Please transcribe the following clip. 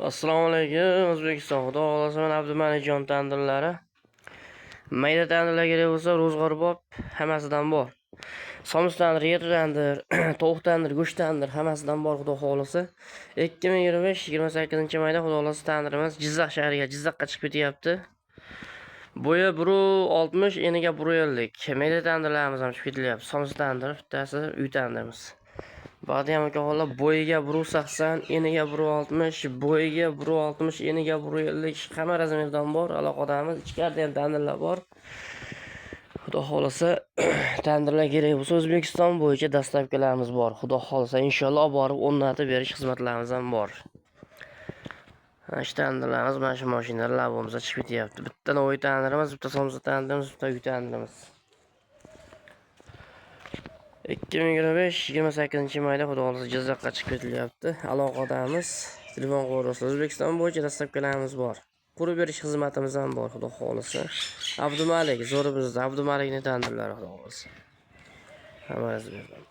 Assalomu alaykum, O'zbekiston. Xudo xohlasa, mana Abdumalikjon tandirlari. Mayda tandirlar kerak bo'lsa, ro'zg'orbob hammasidan bor. Somsa tandir, yer tandir, tovuq tandir, go'sht tandir hammasidan bor, Xudo xohlasa. 2025 28-mayda, Xudo xohlasa, tandirimiz Jizzax shahriga, Jizzaxga chiqib ketyapti. Bo'yi 1.60, eniga 1.50. Mayda tandirlarimiz ham chiqib ketilyapti. Somsa tandir, bittasi uy tandirimiz. Ba'zi ham ukaxonlar, bo'yiga 1.80, eniga 1.60, bo'yiga 1.60, eniga 1.50, hamma razmerdan bor, aloqadamiz. Ichkarida ham tandirlar bor. Xudo xohlasa, tandirlar kerak bo'lsa, O'zbekiston bo'yicha доставка larimiz bor. Xudo xohlasa, inshaalloh, olib borib o'rnatib berish xizmatlarimiz ham bor. Mana shu tandirlarimiz mana shu mashinalar lavomizda chiqib ketyapti. Bitta новый tandirimiz, bitta somsa tandirimiz, bitta uy tandirimiz. 2025 28 mayda, Xudo xohlasa, Jizzaxga chiqib ketilyapti. Aloqadamiz. Telefon qilaverasizlar. O'zbekiston bo'yicha доставка larimiz bor. Qurib berish xizmatimiz ham bor, Xudo xohlasa. Abdumalik, zo'ri bizda. Abdumalikning tandirlari, Xudo xohlasa. Hammasi berdim.